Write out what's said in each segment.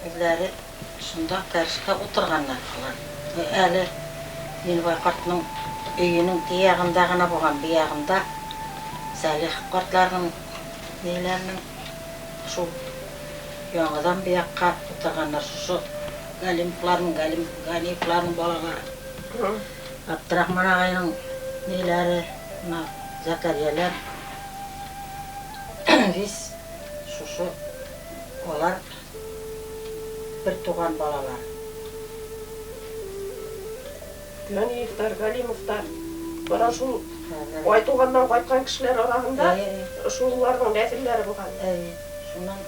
Үзләре шунда кәрешкә утырганнар алар. Әле Динбай картның өенең тиягында гына булган, биягында Сәлих картларның ниләренең шул яңадан биякка утырганнар. Шушы Галимовларның, Галим Ганиевларның балалары. Абдрахман агайның ниләре, менә Зәкәрияләр. Вис шушы алар бер туган балалар. Ганиевтар, Галимовтар. Бара шул Айтуганнан кайткан кешеләр арасында шуларның нәселләре булган. Әйе, шуннан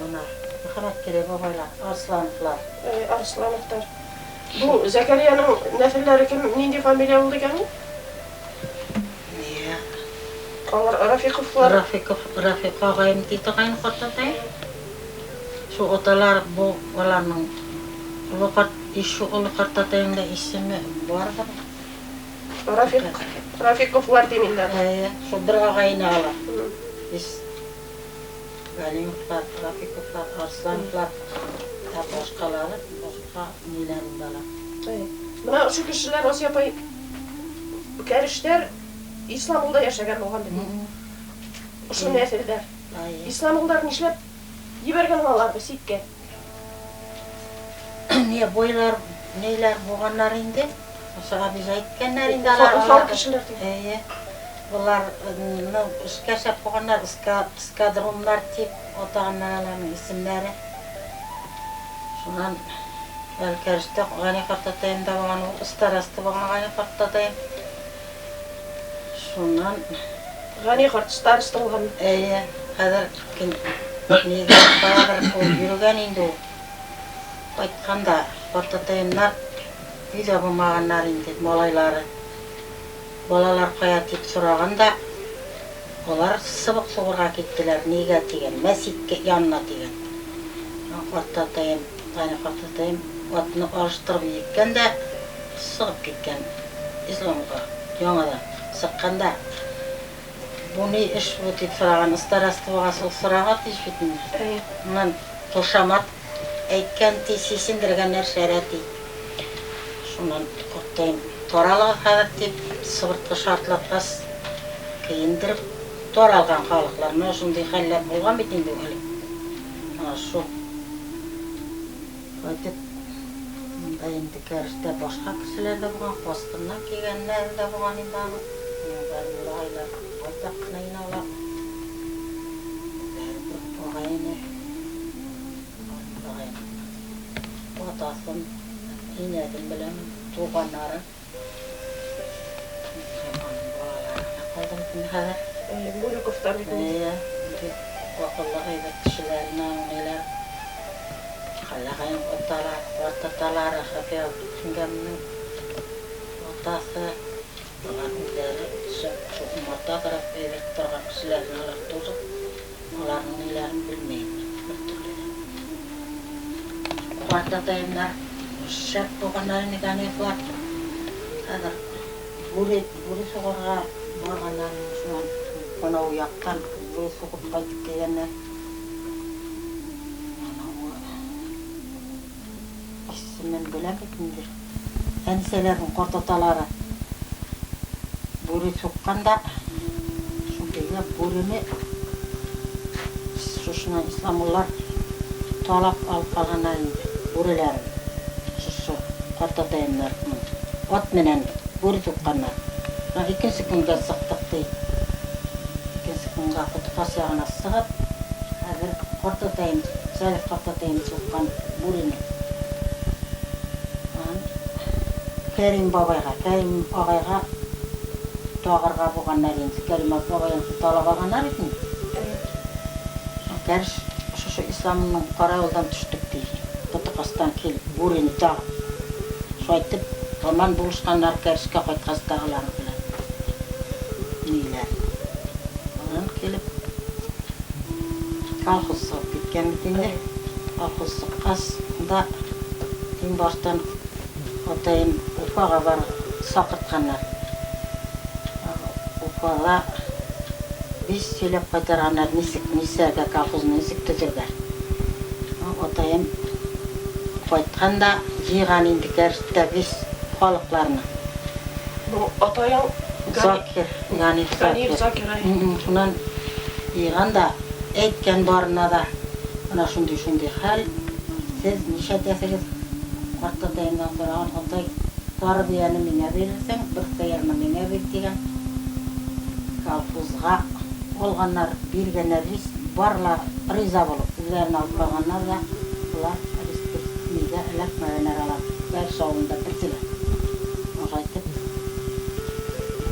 менә Мөхәммәткәрәй бабайлар, Арслановлар. Арслановтар. Бу Зәкәрияның нәселләре кем, нинди фамилия булды икән ул? Ния? Алар Рафиковлар. Рафиков, Рафик агаем ди торган картатай. Шул аталар бу аларның олы карт, ишү олы картатайның да исеме бардыр. Рафик, Рафиковлар дим инде. Әйе, шул бер агайны алар. Без Галимовлар, Рафиковлар, Арслановлар, ә башкалары башка ниләр инде алар. Менә ошо кешеләр, Асия апай, кәрештәр Исламулда яшәгән булган бит. Ошо нәселдәр. Исламулдар нишләп җибәргән аларны ситкә? Не бойлар, ниләр булганнар инде. Ошо обижать иткәннәр инде алар. Усал кешеләр дип. Әйе. Болар ну, эшкә шәп булганнар, эскадроннар дип атаганнар аларның исемнәре. Шуннан Әлкәрештә Гани картатаем да булган, ул староста булган Гани картатаем. Шуннан Гани карт староста булган. Әйе, хәзер кем нигә каядыр ул йөргән инде ул. Кайтканда картатаемнар өйдә булмаганнар инде, малайлары. Балалар кая дип сораганда, алар сыбык сугырга киттеләр, нигә дигән, мәситкә янына дигән. Картатаем, Гани картатаем атны алыштырып җиткән дә сыгып киткән Исламга яңадан сыкканда. Бу ни эш бу дип сораган, староста булгач ул сорарга тиеш бит инде. Моннан кушамат әйткән ти, сисендергәннәр шәрә ти. Шуннан картаем таралыгыз хәзер дип, сыбырткы шартлаткач, киендереп таралган халыклар. Менә шундый хәлләр булган бит инде элек. Менә шул. Кайтып, монда инде кәрештә башка кешеләр дә булган, Каскыннан килгәннәр дә булган инде аның. Галимулла агайлар байтак кына инде алар. Үзләре бер агай-эне. Галимулла агайның атасын, инәсен беләм, туганнары. Һәм аның балалары гына калды бит инде хәзер. Булюковтар бит инде. Әйе, бик акыллы, әйбәт кешеләр инде аның ниләр. Хәлләгайның аталары, картаталары, Хафия сеңгәмнең атасы. Алар үзләре шул умарта асрап әйбәт торган кешеләр, алар тоже аларның ниләрен белмим бер төрле дә. Картатаемнар шәп булганнар инде, Ганиевлар. Хәзер бүре, бүре сугарга барганнар инде, шуннан анау яктан бүре сугып кайтып килгәннәр. Анау исемен беләм бит инде. Әнисәләрнең картаталары бүре суккан да, шундыйга бүрене шушыннан Исламуллар талап алып калганнар инде бүреләрен. Шушы картатаемнарның ат менән бүре сукканнар. Менә икенче көнгә сыктык ди. Икенче көнгә Котыкас ягына сыгып, хәзер картатаем, Сәлих картатаем суккан бүрене. Анан Кәрим бабайга, Кәрим агайга тагырга булганнар инде. Кәрим бабайны талап алганнар бит инде. Кәрш шушы Исламның кара юлдан төштек ди. Котыкастан килеп бүрене тагып. Шулай итеп, аман булышканнар кәрешкә кайткач та алар белән. Ниләр. Анан килеп колхоз сыгып киткән бит инде. Колхоз сыккач да иң баштан атайым Уфага барып сакыртканнар. Уфага без сөйләп кайтарганнар, ничек, нишләргә, колхозны ничек төзергә. Ҡайтҡан да йыйған инде кәрестә весь халыҡларны. Бу атайың Закир, Ганиев Ганиев Закир. Закир. Әй. Шунан йыйған да әйткән барына да бына шундай-шундай хәл, һеҙ нишләтәһегеҙ? Ҡартатайымдан һораған, атай, тары бейәне миңә бирерһең, бер һыйырны миңә бир тигән. Колхозға алғаннар, биргәннәр, весь барлар риза булып, үҙҙәрен алып ҡалғаннар ҙа, улар нигә эләкмәгәннәр алар. Кәреш ауылында берҙе лә. Ошайтып,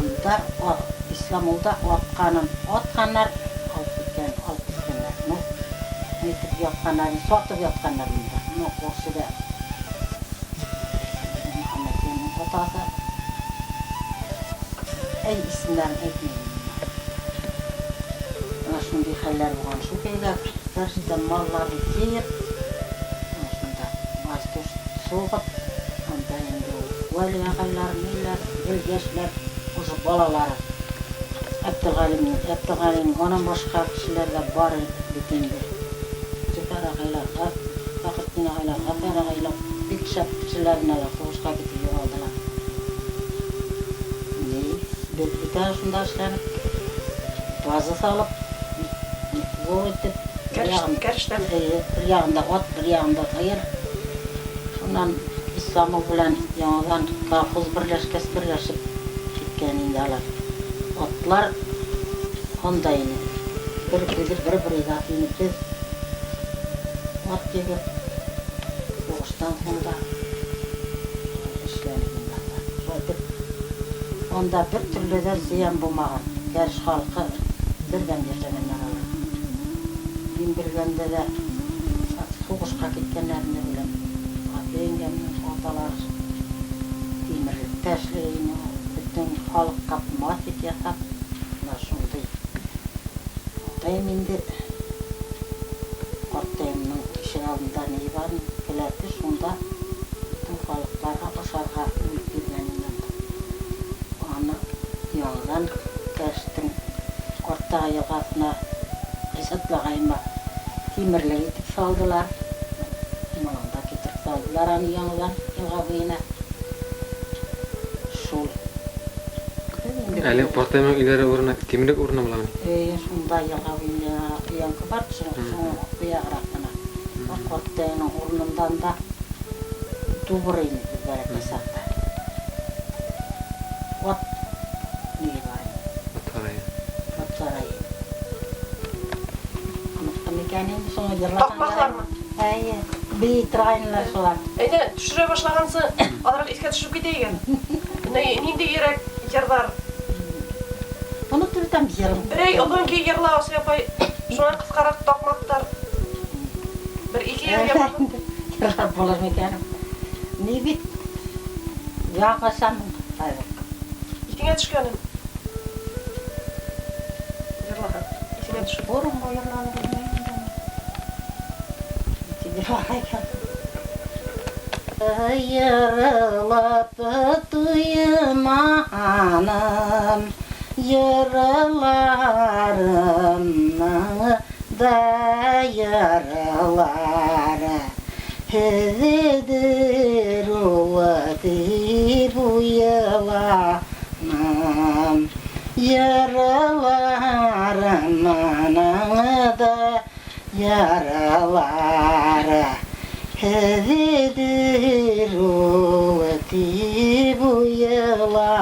унда Исламулда атҡанын атҡаннар, алып киткән, алып киткәннәр. Ну, нитеп ятҡаннар, сатып ятҡаннар инде. Ну, күршедә Мөхәммәтйәнең атаһы. Әй, исемдәрен әйтмәйем. Бына шундай хәлләр булған. Шул көйгә кәрештә малларҙы йыйып, бына шунда баш суғып, анда инде ул Вәли ағайлар, ниләр, гел йәшләр, уже балалары. Әптелғәлимнең, унан башҡа кешеләр ҙә бар бит инде. Зөфәр ағайлар, Фәхретдин ағайлар, Ғәфәр ағайлар бик шәп кешеләренә лә һуғышҡа китеп юғалдылар. Ни, беҙ бит әле шунда эшләнек. База салып, ҙур итеп, Кәрештәме? Эйе, бер яғында ат, бер яғында һыйыр. Шунан Исламов белән яңадан колхоз берләшкәс берләшеп киткән инде алар. Атлар анда ине. Бер үҙе бер бригада ине беҙ. Ат егеп, һуғыштан һуң да эшләнек инде анда. Шулай итеп, анда бер төрлө ҙә зыян булмаған. Кәреш халҡы берҙәм йәшәгәндәр алар. Мин белгәндә лә һуғышҡа киткәндәрен дә беләм. Еңгәмдең аталары тимерлектә эшләй ине. Бөтөн халыҡҡа мафик яһап, бына шундай. Атайым инде ҡартайымдың ишек алдында ни бар, келәте шунда бөтөн халыҡларға ашарға бүлеп биргән инде анда. Аны яңынан кәрештең арттағы йылғаһына Ғизәтлағайыма тимерлек итеп салдылар. Мынанда китереп салдылар аны яңынан йылға буйына. Шул. Әле ҡартаймың өйҙәре урыны, тимерлек урыны буламы? Эйе, шунда йылға буйында өянке бар, шуның буяғыраҡ ҡына. Ҡартайының урынынан да тубыр ине беҙ бәләкәй саҡта. Ат ни бар ине? Ат һарайы. Ат һарайы. Оноттом икән инде, шуны йырлаған. Таҡмаҡлармы? Эйе, бейей торғайнылар шулар. Әйҙә, төшөрә башлағансы, аҙыраҡ иҫкә төшөп китәйек әле. Ниндәй йөрәк йырҙар? Онотоп бөтәм йырым. Берәй оҙон көй йырла, Асия апай. Шунан ҡыҫҡараҡ таҡмаҡтар. Бер ике йыр йырлап. Йырлап булыр микән? Ни бит? Яҡашам. Иҫеңә төшкәнен. Йырлаһаң, иҫеңә төшөр. Боронғо йырланы белмәйем инде. Йырлаһа икән. Йырлап туйманым, йырларымның да йырлары. Һеҙҙер ул тип уйланым, йырларымның да йырлары. Һеҙҙер ул тип уйланым.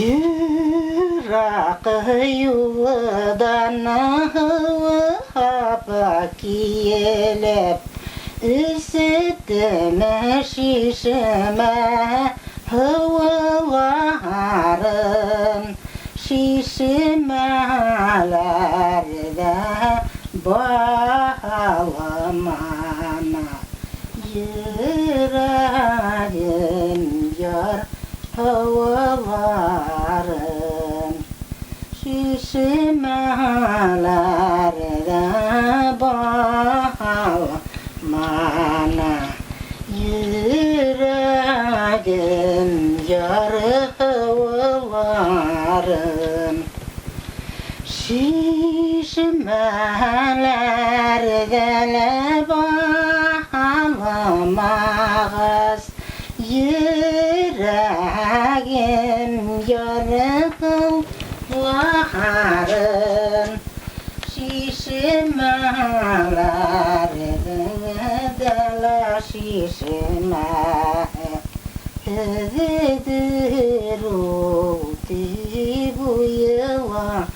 Йыраҡ юлдан һыуһап килеп, өсөтөмө шишмә һыуҙарын, шишмәләрҙә баламана. Йөрәгем яр һыуҙарын, шишмәләрҙә баламана. Йөрәгем яр һыуҙарын, шишмәләрҙә Шишмәләрҙә лә баһаламағас, йөрәгем ярыҡларын. Шишмәләрҙә лә шишмә һеҙҙер ул тип уйланам.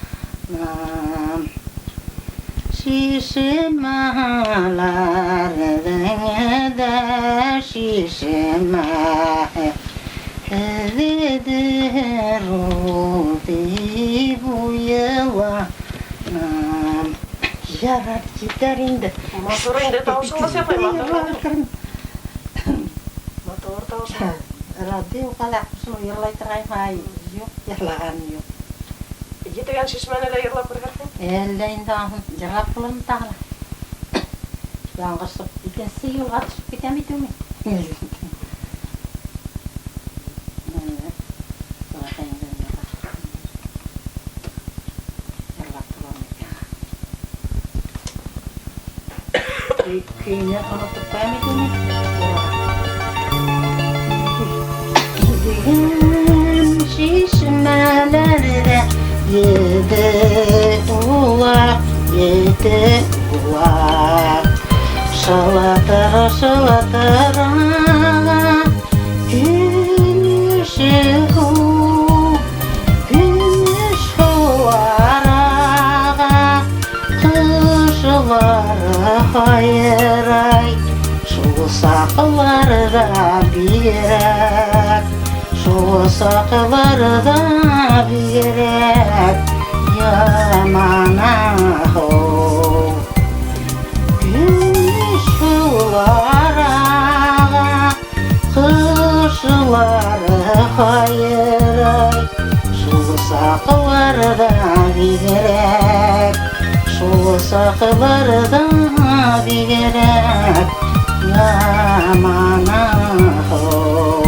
Шишмәләрҙә шишмә һеҙҙер ул тип уйланам. Ярар, етәр инде. Матур инде тауышыңыз, апай, матур инде. Матур тауышың. Радио ҡалаҡ шуны йырлай торғайым, юҡ, йырлаған юҡ. Етегән шишмәне лә йырлап күргәнһең? Әллә инде аны йырлап булырмы тағы ла. Яңғырсып икенсе юлға төшөп китәм бит мин. Йырлап торам икән. Көйнө онотоп ҡуям бит мин. Етегән шишмәләрҙә ете улаҡ, ете улаҡ. Шылтыр, шылтыр аға көмөш һыу, көмөш һыулар аға, ҡошлар һайрай, шул саҡларҙа бигерәк, шул саҡларҙа бигерәк яман һыу. Көмөш һыулар аға, ҡошлар һайрай, шул саҡларҙа бигерәк, шул саҡларҙа бигерәк яман һыу.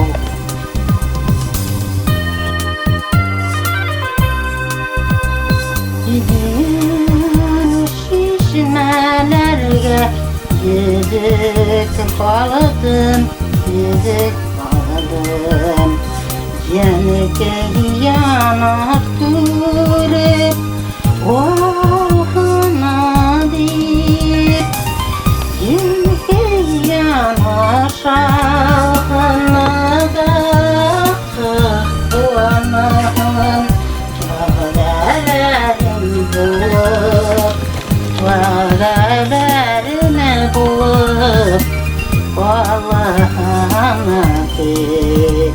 Етегән шишмәләргә йөҙөк һалдым, йөҙөк һалдым. Йәнекәй янап күреп, алһына тип, йәнекәй янаш алһына да ҡыуанам. Вәғәҙәләрем булып, вәғәҙәләрем булып, ҡалаһына тип.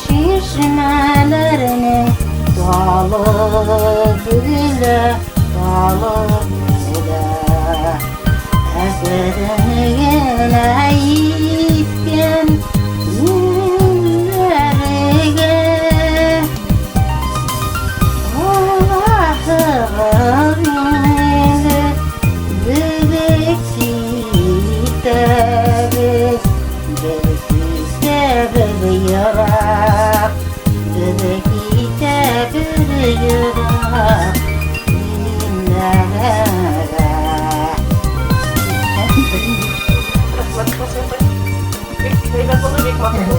Шишмәләренең далы бөгөлә, далы бөгөлә. Әкрен генә иҫкән елләргә Аллаһығыҙ инде беҙ китәбеҙ, беҙ китәбеҙ йыраҡ, беҙ китәбеҙ йыраҡ илләргә. Рәхмәт, Хәсән апай. Бик һәйбәт булды, бик матур.